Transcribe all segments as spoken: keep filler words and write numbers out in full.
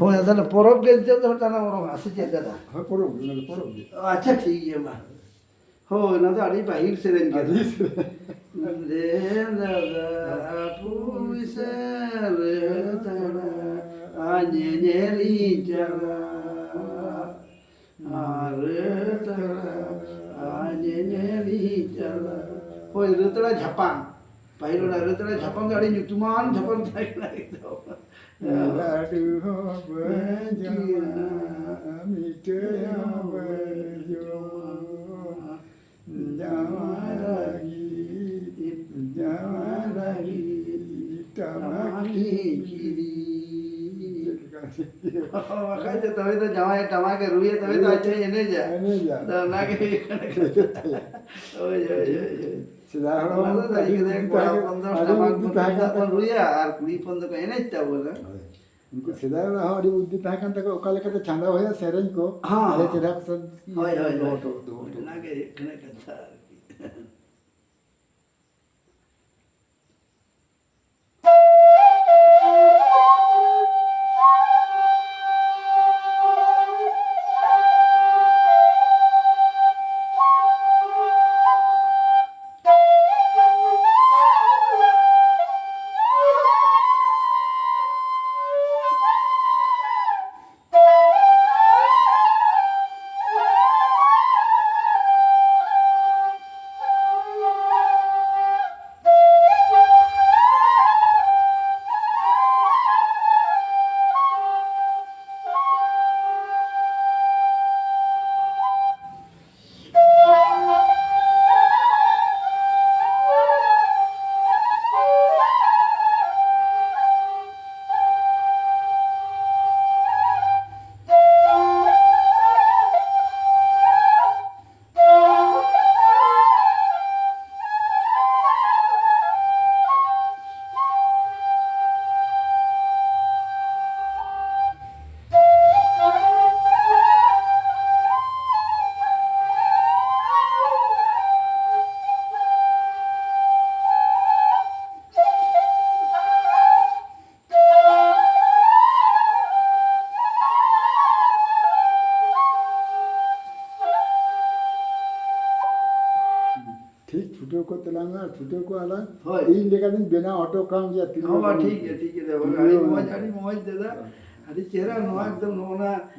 ᱦᱳᱭ, ᱟᱫᱚ ᱚᱱᱟ ᱯᱚᱨᱚᱵᱽ ᱜᱮ ᱱᱤᱛᱚᱜ ᱫᱚ ᱢᱤᱫᱴᱟᱝ ᱚᱨᱚᱝᱟ, ᱥᱮ ᱪᱮᱫ ᱫᱟᱫᱟ? ᱦᱳᱭ, ᱯᱚᱨᱚᱵᱽ ᱜᱮ, ᱚᱱᱟ ᱫᱚ ᱯᱚᱨᱚᱵᱽ ᱜᱮ᱾ ᱟᱪᱪᱷᱟ, ᱴᱷᱤᱠ ᱜᱮᱭᱟ, ᱢᱟ᱾ ᱦᱳᱭ, ᱚᱱᱟ ᱫᱚ ᱟᱹᱰᱤ ᱯᱟᱹᱦᱤᱞ ᱥᱮᱨᱮᱧ ᱠᱟᱱᱟ᱾ ᱟᱹᱰᱤ ᱥᱮᱨᱮᱧ᱾ ᱫᱮ ᱫᱟᱫᱟ, ᱯᱩᱭᱥᱟᱹ ᱨᱮ ᱛᱟᱲᱟ, ᱟᱨ ᱧᱮᱧᱮᱞᱤᱧ ᱪᱟᱞᱟᱜ᱾ ᱟᱨ ᱨᱟᱹᱛᱟᱲᱟ, ᱟᱨ ᱧᱮᱧᱮᱞᱤᱧ ᱪᱟᱞᱟᱜ᱾ ᱦᱳᱭ, ᱨᱟᱹᱛᱟᱲᱟ ᱡᱷᱟᱯᱟᱝ᱾ ᱯᱟᱹᱦᱤᱞ ᱚᱱᱟ ᱨᱟᱹᱛᱟᱲᱟ ᱡᱷᱟᱯᱟᱝ ᱫᱚ ᱟᱹᱰᱤ ᱧᱩᱛᱩᱢᱟᱱ ᱡᱷᱟᱯᱟᱝ ᱛᱟᱦᱮᱸ ᱠᱟᱱᱟ ᱮᱠᱫᱚᱢ᱾ ᱞᱟᱹᱰᱩ ᱦᱚᱸ ᱵᱟᱹᱧ ᱡᱚᱢᱟ, ᱢᱤᱴᱷᱟᱹᱭ ᱦᱚᱸ ᱵᱟᱹᱧ ᱡᱚᱢᱟ᱾ ᱡᱟᱶᱟᱭ ᱞᱟᱹᱜᱤᱫ, ᱡᱟᱶᱟᱭ ᱞᱟᱹᱜᱤᱫ ᱴᱟᱢᱟᱠᱤᱧ ᱠᱤᱨᱤᱧ᱾ ᱵᱟᱠᱷᱟᱡ ᱫᱚ ᱛᱚᱵᱮ ᱫᱚ ᱡᱟᱶᱟᱭ ᱴᱟᱢᱟᱠ ᱮ ᱨᱩᱭᱟ, ᱛᱚᱵᱮ ᱫᱚ ᱟᱡ ᱦᱚᱸᱭ ᱮᱱᱮᱡᱟ᱾ ᱮᱱᱮᱡᱟ᱾ ᱟᱫᱚ ᱚᱱᱟ ᱜᱮ ᱦᱩᱭᱩᱜ ᱠᱟᱱᱟ ᱠᱟᱛᱷᱟ᱾ ᱦᱳᱭ, ᱦᱳᱭ, ᱦᱳᱭ, ᱦᱳᱭ᱾ ᱥᱮᱫᱟᱭ ᱦᱚᱲ ᱚᱱᱟ ᱫᱚ ᱟᱹᱰᱤ ᱥᱟᱹᱨᱤ ᱠᱟᱛᱷᱟ ᱜᱮ, ᱵᱩᱫᱽᱫᱷᱤ ᱠᱚᱲᱟ ᱛᱟᱦᱮᱸ ᱦᱚᱯᱚᱱ ᱫᱚ ᱠᱟᱱᱟ, ᱟᱹᱰᱤ ᱴᱟᱢᱟᱠ ᱵᱩᱫᱽᱫᱷᱤ ᱵᱚᱱ ᱛᱟᱦᱮᱸ ᱛᱩᱢᱫᱟᱜ ᱠᱟᱱᱟ᱾ ᱵᱚᱱ ᱨᱩᱭᱟ ᱟᱨ ᱠᱩᱲᱤ ᱦᱚᱯᱚᱱ ᱫᱚᱠᱚ ᱮᱱᱮᱡ ᱛᱟᱵᱚᱱᱟ᱾ ᱦᱳᱭ᱾ ᱩᱱᱠᱩ ᱥᱮᱫᱟᱭ ᱦᱚᱲᱟᱜ ᱦᱚᱸ ᱟᱹᱰᱤ ᱵᱩᱫᱽᱫᱷᱤ ᱛᱟᱦᱮᱸ ᱠᱟᱱ ᱛᱟᱠᱚᱣᱟ, ᱚᱠᱟ ᱞᱮᱠᱟᱛᱮ ᱪᱟᱸᱫᱟ ᱦᱩᱭᱩᱜᱼᱟ, ᱥᱮᱨᱮᱧ ᱠᱚ, ᱦᱮᱸ, ᱟᱹᱰᱤ ᱦᱮᱸ᱾ ᱪᱮᱦᱨᱟ ᱠᱚ ᱥᱮ ᱦᱳᱭ, ᱦᱳᱭ, ᱫᱚᱦᱚ ᱦᱳᱭ᱾ ᱦᱚᱴᱚ, ᱫᱚᱦᱚ ᱦᱚᱴᱚ᱾ ᱚᱱᱟ ᱜᱮ ᱦᱩᱭᱩᱜ ᱠᱟᱱᱟ ᱠᱟᱛᱷᱟ ᱟᱨᱠᱤ᱾ ᱠᱚ ᱛᱟᱞᱟᱝᱟ, ᱪᱷᱩᱴᱟᱹᱣ ᱠᱚ ᱟᱞᱟᱝ᱾ ᱦᱳᱭ᱾ ᱤᱧ ᱞᱮᱠᱟ ᱫᱚᱧ ᱵᱮᱱᱟᱣ ᱦᱚᱴᱚ ᱠᱟᱜ ᱜᱮᱭᱟ, ᱛᱤᱨᱭᱳ ᱦᱚᱸ, ᱠᱚ᱾ ᱴᱷᱤᱠ ᱜᱮᱭᱟ, ᱴᱷᱤᱠ ᱜᱮᱭᱟ᱾ ᱟᱹᱰᱤ ᱦᱳᱭ᱾ ᱢᱚᱡᱽ, ᱟᱹᱰᱤ ᱢᱚᱡᱽ ᱫᱟᱫᱟ᱾ ᱦᱳᱭ᱾ ᱟᱹᱰᱤ ᱪᱮᱦᱨᱟ ᱱᱚᱣᱟ ᱮᱠᱫᱚᱢ, ᱱᱚᱜᱼᱚ ᱱᱟ,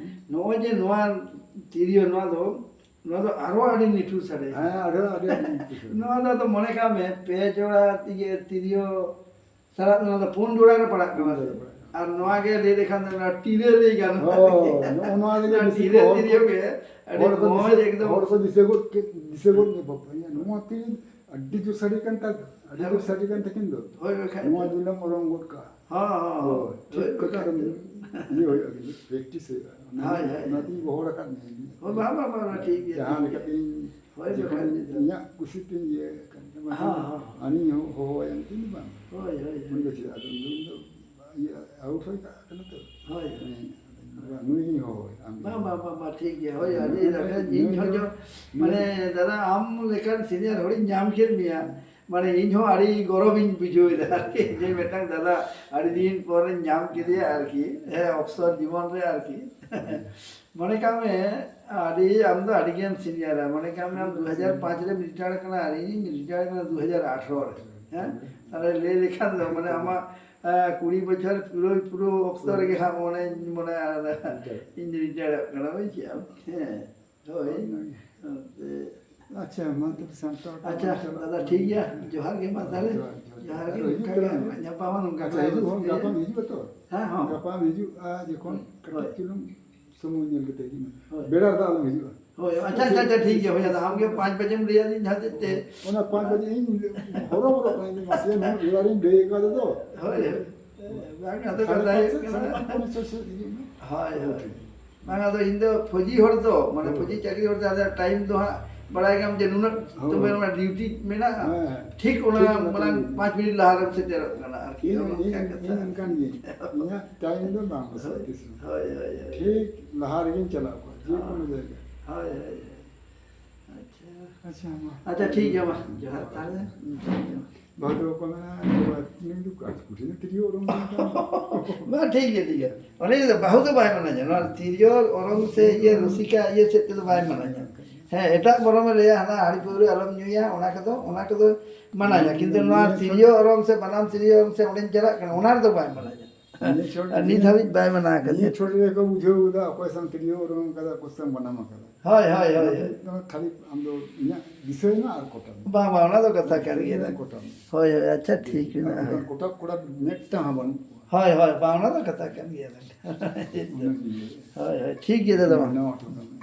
ᱱᱚᱜᱼᱚᱭ ᱡᱮ ᱱᱚᱣᱟ ᱛᱤᱨᱭᱳ, ᱱᱚᱣᱟ ᱫᱚ, ᱱᱚᱣᱟ ᱫᱚ ᱟᱨᱚ ᱟᱹᱰᱤ ᱱᱤᱴᱷᱩᱨ ᱥᱟᱰᱮ᱾ ᱦᱮᱸ, ᱟᱨᱚ ᱟᱹᱰᱤ ᱱᱤᱴᱷᱩᱨ ᱥᱟᱰᱮ᱾ ᱱᱚᱣᱟ ᱫᱚ ᱟᱫᱚ ᱢᱚᱱᱮ ᱠᱟᱜ ᱢᱮ, ᱯᱮ ᱡᱚᱲᱟ ᱤᱭᱟᱹ ᱛᱤᱨᱭᱳ ᱥᱟᱞᱟᱜ ᱱᱚᱣᱟ ᱫᱚ ᱯᱩᱱ ᱡᱚᱲᱟ ᱨᱮ ᱯᱟᱲᱟᱜ ᱠᱟᱱᱟ᱾ ᱯᱩᱱ ᱡᱚᱲᱟ ᱨᱮ ᱯᱟᱲᱟᱜ ᱠᱟᱱᱟ᱾ ᱟᱨ ᱱᱚᱣᱟ ᱜᱮ ᱞᱟᱹᱭ ᱞᱮᱠᱷᱟᱱ ᱫᱚ ᱱᱚᱣᱟ ᱴᱤᱨᱟᱹ ᱞᱟᱹᱭ ᱜᱟᱱᱚᱜᱼᱟ᱾ ᱦᱳᱭ, ᱱᱚᱜᱼᱚ ᱱᱚᱣᱟ ᱨᱮᱜᱮ ᱱᱚᱣᱟ ᱵᱮᱥᱤ ᱴᱤᱨᱟᱹ ᱠᱚ ᱦᱚᱲ ᱛᱤᱨᱭᱳ ᱠᱚ, ᱜᱮ ᱟᱹᱰᱤ ᱦᱚᱲ ᱠᱚ ᱢᱚᱡᱽ ᱫᱤᱥᱟᱹ, ᱮᱠᱫᱚᱢ᱾ ᱦᱚᱲ ᱠᱚ ᱫᱤᱥᱟᱹ ᱜᱚᱫ ᱠᱮᱫ, ᱫᱤᱥᱟᱹ ᱜᱚᱫ ᱜᱮ ᱵᱟᱵᱟ, ᱤᱧᱟᱹᱜ ᱱᱚᱣᱟ ᱛᱤᱨᱭᱳ ᱟᱹᱰᱤ ᱡᱳᱨ ᱥᱟᱰᱮ ᱠᱟᱱ ᱛᱟᱭ, ᱟᱹᱰᱤ ᱦᱮᱸ᱾ ᱡᱳᱨ ᱥᱟᱰᱮ ᱠᱟᱱ ᱛᱟᱹᱠᱤᱱ ᱫᱚ᱾ ᱦᱳᱭ, ᱵᱟᱠᱷᱟᱡ ᱱᱚᱣᱟ ᱫᱚ᱾ ᱫᱤᱱ ᱦᱚᱸ ᱚᱨᱚᱝ ᱜᱚᱫ ᱠᱟᱜᱼᱟ᱾ ᱦᱚᱸ, ᱦᱚᱸ, ᱦᱚᱸ᱾ ᱦᱳᱭ, ᱴᱷᱤᱠ ᱦᱳᱭ, ᱠᱟᱛᱷᱟ ᱵᱟᱠᱷᱟᱡ ᱫᱚ᱾ ᱤᱭᱟᱹ ᱦᱩᱭᱩᱜᱼᱟ, ᱠᱤᱱᱛᱩ practice ᱦᱩᱭᱩᱜᱼᱟ᱾ ᱦᱳᱭ, ᱦᱳᱭ, ᱚᱱᱟᱛᱮᱧ ᱦᱳᱭ᱾ ᱜᱚᱦᱚᱲ ᱟᱠᱟᱫ ᱢᱮᱭᱟ᱾ ᱦᱳᱭ, ᱵᱟᱝ, ᱵᱟᱝ, ᱵᱟᱝ, ᱴᱷᱤᱠ ᱜᱮᱭᱟ, ᱡᱟᱦᱟᱸ ᱴᱷᱤᱠ ᱜᱮᱭᱟ᱾ ᱞᱮᱠᱟᱛᱤᱧ ᱦᱳᱭ, ᱡᱚᱠᱷᱚᱱ ᱵᱟᱠᱷᱟᱡ ᱫᱚ᱾ ᱤᱧᱟᱹᱜ ᱠᱩᱥᱤ ᱛᱤᱧ ᱤᱭᱟᱹ ᱠᱟᱱ ᱛᱟᱢᱟ, ᱦᱚᱸ, ᱦᱚᱸ, ᱦᱚᱸ᱾ ᱟᱹᱞᱤᱧ ᱦᱚᱸ ᱦᱚᱦᱚᱣᱟᱭᱟ ᱢᱮᱱᱛᱮ ᱫᱚ ᱵᱟᱝ᱾ ᱦᱳᱭ, ᱦᱳᱭ, ᱩᱱᱤ ᱫᱚ ᱦᱳᱭ᱾ ᱪᱮᱫ ᱟᱫᱚ ᱩᱱᱤ ᱫᱚ ᱤᱭᱟᱹ out ᱦᱩᱭ ᱠᱟᱜ ᱠᱟᱱᱟ ᱛᱚ᱾ ᱦᱳᱭ, ᱦᱳᱭ᱾ ᱦᱮᱸ, ᱟᱫᱚ ᱱᱩᱭ ᱜᱤᱧ ᱦᱚᱦᱚᱣᱟᱭᱟ, ᱟᱢ ᱵᱟᱝ, ᱜᱮ᱾ ᱵᱟᱝ, ᱵᱟᱝ, ᱵᱟᱝ, ᱴᱷᱤᱠ ᱜᱮᱭᱟ᱾ ᱦᱳᱭ, ᱱᱩᱭ ᱟᱹᱰᱤ ᱫᱚ, ᱞᱮᱠᱷᱟᱱ ᱱᱩᱭ ᱤᱧ ᱦᱚᱸ ᱫᱚ, ᱡᱚ-, ᱱᱩᱭ ᱢᱟᱱᱮ, ᱫᱟᱫᱟ, ᱟᱢ ᱞᱮᱠᱟᱱ senior ᱦᱚᱲᱤᱧ ᱧᱟᱢ ᱠᱮᱫ ᱢᱮᱭᱟ, ᱢᱟᱱᱮ, ᱤᱧ ᱦᱚᱸ ᱟᱹᱰᱤ ᱜᱚᱨᱚᱵᱤᱧ ᱵᱩᱡᱷᱟᱹᱣ ᱮᱫᱟ ᱟᱨᱠᱤ, ᱡᱮ ᱢᱤᱫᱴᱟᱝ ᱫᱟᱫᱟ ᱟᱹᱰᱤ ᱫᱤᱱ ᱯᱚᱨᱮᱧ ᱧᱟᱢ ᱠᱮᱫᱮᱭᱟ ᱟᱨᱠᱤ, ᱦᱮᱸ, ᱚᱵᱥᱚᱨ ᱡᱤᱵᱚᱱ ᱨᱮ ᱟᱨᱠᱤ᱾ ᱢᱚᱱᱮ ᱠᱟᱜ ᱢᱮ, ᱟᱹᱰᱤ, ᱟᱢ ᱫᱚ ᱟᱹᱰᱤ ᱜᱮᱢ seniorᱟ᱾ ᱢᱚᱱᱮ ᱠᱟᱜ ᱢᱮ, ᱟᱢ ᱫᱩ ᱦᱟᱡᱟᱨ ᱯᱟᱸᱪ ᱨᱮᱢ retire ᱠᱟᱱᱟ ᱟᱨ ᱤᱧᱤᱧ retire ᱠᱟᱱᱟ ᱫᱩ ᱦᱟᱡᱟᱨ ᱟᱴᱷᱨᱚ ᱨᱮ᱾ ᱦᱮᱸ? ᱛᱟᱦᱞᱮ ᱞᱟᱹᱭ ᱞᱮᱠᱷᱟᱱ ᱫᱚ, ᱢᱟᱱᱮ, ᱟᱢᱟᱜ, ᱮᱸ, ᱠᱩᱲᱤ ᱵᱚᱪᱷᱚᱨ ᱯᱩᱨᱟᱹᱣ, ᱯᱩᱨᱟᱹᱣ ᱚᱠᱛᱚ ᱨᱮᱜᱮ ᱦᱟᱸᱜ, ᱢᱚᱱᱮ, ᱢᱚᱱᱮ, ᱟᱨ ᱤᱧ retireᱚᱜ ᱠᱟᱱᱟ, ᱵᱩᱡᱽ ᱠᱮᱜᱼᱟᱢ? ᱦᱮᱸ, ᱦᱳᱭ᱾ ᱟᱪᱪᱷᱟ, ᱢᱟ ᱛᱚᱵᱮ ᱥᱟᱱᱛᱟᱲ ᱠᱚ ᱟᱪᱪᱷᱟ, ᱪᱟᱞᱟᱜ ᱫᱟᱫᱟ, ᱠᱟᱱᱟ᱾ ᱴᱷᱤᱠ ᱜᱮᱭᱟ᱾ ᱡᱚᱦᱟᱨ ᱜᱮ, ᱢᱟ ᱛᱟᱦᱞᱮ᱾ ᱡᱚᱦᱟᱨ, ᱡᱚᱦᱟᱨ᱾ ᱡᱚᱦᱟᱨ ᱜᱮ, ᱟᱨᱚ ᱦᱤᱡᱩᱜ ᱱᱚᱝᱠᱟ ᱜᱮ ᱛᱟᱵᱚᱱ ᱢᱮ᱾ ᱧᱟᱯᱟᱢᱟ ᱱᱚᱝᱠᱟ ᱟᱪᱪᱷᱟ, ᱜᱮ᱾ ᱦᱤᱡᱩᱜ ᱦᱚᱸ, ᱜᱟᱯᱟᱢ ᱦᱤᱡᱩᱜᱼᱟ ᱛᱚ? ᱦᱮᱸ, ᱦᱚᱸ᱾ ᱜᱟᱯᱟᱢ ᱦᱤᱡᱩᱜᱼᱟ, ᱡᱚᱠᱷᱚᱱ ᱦᱳᱭ᱾ ᱠᱟᱹᱴᱤᱡ ᱦᱳᱭ᱾ ᱪᱩᱞᱩᱝ ᱥᱚᱢᱚᱭ ᱧᱮᱞ ᱠᱟᱛᱮ ᱦᱤᱡᱩᱜ ᱢᱮ᱾ ᱦᱳᱭ᱾ ᱵᱮᱲᱟ ᱨᱮᱫᱚ ᱟᱞᱚᱢ ᱦᱤᱡᱩᱜᱼᱟ᱾ ᱦᱳᱭ, ᱟᱪᱪᱷᱟ, ᱟᱪᱪᱷᱟ, ᱟᱪᱪᱷᱟ, ᱴᱷᱤᱠ ᱜᱮᱭᱟ, ᱦᱳᱭ, ᱟᱫᱚ ᱟᱢᱜᱮ ᱯᱟᱸᱪ ᱵᱟᱡᱮᱢ ᱞᱟᱹᱭ ᱟᱹᱫᱤᱧ ᱦᱚᱛᱮᱡ ᱛᱮ᱾ ᱚᱱᱟ ᱯᱟᱸᱪ ᱵᱟᱡᱮ ᱤᱧ ᱦᱚᱨᱚᱵᱚᱨᱚᱜ ᱠᱟᱹᱱᱟᱹᱧ, ᱢᱟᱥᱮ ᱱᱩᱱᱟᱹᱜ ᱵᱮᱲᱟ ᱨᱤᱧ ᱞᱟᱹᱭ ᱟᱠᱟᱫᱟ ᱛᱚ᱾ ᱦᱳᱭ, ᱦᱳᱭ᱾ ᱵᱟᱝ, ᱟᱫᱚ ᱥᱟᱲᱮ ᱠᱟᱛᱷᱟ ᱯᱟᱸᱪ ᱦᱩᱭᱩᱜ ᱥᱮᱫ, ᱠᱟᱱᱟ᱾ ᱥᱟᱲᱮ ᱯᱟᱸᱪ ᱥᱮᱫ ᱦᱤᱡᱩᱜ ᱢᱮ᱾ ᱦᱳᱭ, ᱦᱳᱭ᱾ ᱴᱷᱤᱠ᱾ ᱵᱟᱝ, ᱟᱫᱚ ᱤᱧ ᱫᱚ ᱯᱷᱳᱡᱤ ᱦᱚᱲ ᱛᱚ, ᱢᱟᱱᱮ, ᱦᱳᱭ᱾ ᱯᱷᱳᱡᱤ ᱪᱟᱹᱠᱨᱤ ᱦᱚᱲ ᱛᱚ, ᱟᱫᱚ time ᱫᱚ ᱦᱟᱸᱜ ᱵᱟᱲᱟᱭ ᱜᱮᱭᱟᱢ ᱡᱮ ᱱᱩᱱᱟᱹᱜ ᱦᱳᱭ᱾ ᱛᱚᱵᱮ ᱚᱱᱟ duty ᱢᱮᱱᱟᱜᱼᱟ᱾ ᱦᱮᱸ, ᱦᱮᱸ᱾ ᱴᱷᱤᱠ ᱚᱱᱟ ᱴᱷᱤᱠ ᱚᱱᱟ ᱢᱟᱲᱟᱝ time᱾ ᱯᱟᱸᱪ ᱢᱤᱱᱤᱴ ᱞᱟᱦᱟ ᱨᱮᱢ ᱥᱮᱴᱮᱨᱚᱜ ᱠᱟᱱᱟ ᱟᱨᱠᱤ, ᱤᱧ, ᱚᱱᱠᱟ ᱤᱧ, ᱠᱟᱛᱷᱟ᱾ ᱤᱧ ᱚᱱᱠᱟᱱ ᱜᱤᱭᱟᱹᱧ᱾ ᱤᱧᱟᱹᱜ time ᱫᱚ ᱵᱟᱝ ᱵᱚᱫᱚᱞᱚᱜ ᱦᱳᱭ, ᱛᱤᱥ ᱦᱚᱸ᱾ ᱦᱳᱭ, ᱦᱳᱭ, ᱦᱳᱭ᱾ ᱴᱷᱤᱠ ᱞᱟᱦᱟ ᱨᱮᱜᱤᱧ ᱪᱟᱞᱟᱜ ᱠᱟᱱᱟ, ᱡᱮ ᱠᱳᱱᱳ ᱡᱟᱭᱜᱟ᱾ ᱦᱳᱭ, ᱦᱳᱭ, ᱦᱳᱭ᱾ ᱟᱪᱪᱷᱟ᱾ ᱟᱪᱪᱷᱟ, ᱢᱟ᱾ ᱟᱪᱪᱷᱟ, ᱴᱷᱤᱠ ᱜᱮᱭᱟ, ᱢᱟ᱾ ᱡᱚᱦᱟᱨ ᱛᱟᱦᱞᱮ᱾ ᱵᱟᱝ ᱫᱚ ᱠᱚ ᱢᱮᱱᱟ, ᱱᱩᱭ ᱫᱚ ᱠᱩᱴᱷᱤᱱ ᱛᱤᱨᱭᱳ ᱚᱨᱚᱝ ᱠᱟᱱ ᱛᱟᱢᱟ᱾ ᱵᱟᱝ, ᱴᱷᱤᱠ ᱜᱮᱭᱟ, ᱴᱷᱤᱠ ᱜᱮᱭᱟ᱾ ᱚᱱᱮ ᱫᱚ ᱵᱟᱹᱦᱩ ᱫᱚ ᱵᱟᱭ ᱢᱟᱱᱟᱧᱟ᱾ ᱱᱚᱣᱟ ᱛᱤᱨᱭᱳ ᱚᱨᱚᱝ ᱥᱮ ᱤᱭᱟᱹ ᱨᱩᱥᱤᱠᱟ ᱤᱭᱟᱹ ᱥᱮᱫ ᱛᱮᱫᱚ ᱵᱟᱭ ᱢᱟᱱᱟᱧᱟ᱾ ᱦᱮᱸ, ᱮᱴᱟᱜ ᱵᱚᱨᱚᱢᱮ ᱞᱟᱹᱭᱟ, ᱦᱟᱱᱟ ᱦᱟᱺᱰᱤ ᱯᱟᱹᱣᱨᱟᱹ ᱟᱞᱚᱢ ᱧᱩᱭᱟ, ᱚᱱᱟ ᱠᱚᱫᱚ, ᱚᱱᱟ ᱠᱚᱫᱚ ᱢᱟᱱᱟᱭᱟ᱾ ᱠᱤᱱᱛᱩ ᱱᱚᱣᱟ ᱛᱤᱨᱭᱳ ᱚᱨᱚᱝ ᱥᱮ ᱵᱟᱱᱟᱢ ᱛᱤᱨᱭᱳ ᱚᱨᱚᱝ ᱥᱮ ᱚᱸᱰᱮᱧ ᱪᱟᱞᱟᱜ ᱠᱟᱱᱟ, ᱚᱱᱟ ᱨᱮᱫᱚ ᱵᱟᱭ ᱢᱟᱱᱟᱭᱟ᱾ ᱱᱤᱭᱟᱹ ᱪᱷᱚᱴ ᱟᱨ ᱱᱤᱛ ᱦᱟᱹᱵᱤᱡ ᱵᱟᱭ ᱢᱟᱱᱟ ᱟᱠᱟᱫ ᱱᱤᱭᱟᱹ ᱜᱮᱭᱟ᱾ ᱪᱷᱚᱴ ᱨᱮᱠᱚ ᱵᱩᱡᱷᱟᱹᱣ ᱠᱟᱫᱟ ᱚᱠᱚᱭ ᱥᱟᱶ ᱛᱤᱨᱭᱳ ᱚᱨᱚᱝ ᱠᱟᱫᱟ, ᱚᱠᱚᱭ ᱥᱟᱶ ᱵᱟᱱᱟᱢ ᱟᱠᱟᱫᱟ᱾ ᱦᱳᱭ, ᱦᱳᱭ, ᱦᱳᱭ, ᱚᱱᱟᱛᱮ ᱦᱳᱭ᱾ ᱫᱚ ᱠᱷᱟᱹᱞᱤ ᱟᱢ ᱫᱚ ᱤᱧᱟᱹᱜ ᱫᱤᱥᱟᱹ ᱨᱮᱱᱟᱜ ᱟᱨ ᱠᱚᱴᱟ ᱢᱮ᱾ ᱵᱟᱝ, ᱵᱟᱝ, ᱚᱱᱟ ᱫᱚ ᱠᱟᱛᱷᱟ ᱠᱟᱱ ᱫᱤᱥᱟᱹ ᱜᱮᱭᱟ᱾ ᱨᱮᱱᱟᱜ ᱠᱚᱴᱟ ᱢᱮ᱾ ᱦᱳᱭ, ᱦᱳᱭ, ᱟᱪᱪᱷᱟ, ᱴᱷᱤᱠ ᱟᱨ ᱢᱮᱱᱟᱜᱼᱟ, ᱦᱳᱭ᱾ ᱚᱱᱠᱟᱱ ᱠᱚᱴᱟ ᱠᱚᱲᱟ ᱢᱤᱫᱴᱟᱝ ᱦᱚᱸ ᱵᱟᱹᱱᱩᱜ ᱠᱚᱣᱟ᱾ ᱦᱳᱭ, ᱦᱳᱭ, ᱵᱟᱝ, ᱚᱱᱟ ᱫᱚ ᱠᱟᱛᱷᱟ ᱠᱟᱱ ᱜᱮᱭᱟ᱾ ᱚᱱᱟᱜᱤᱧ ᱞᱟᱹᱭᱮᱫᱼᱟ᱾ ᱦᱳᱭ, ᱦᱳᱭ, ᱴᱷᱤᱠ ᱜᱮᱭᱟ ᱫᱟᱫᱟ, ᱢᱟ᱾ ᱢᱟᱱᱟᱣ ᱦᱚᱴᱚ ᱠᱟᱜ ᱢᱮ᱾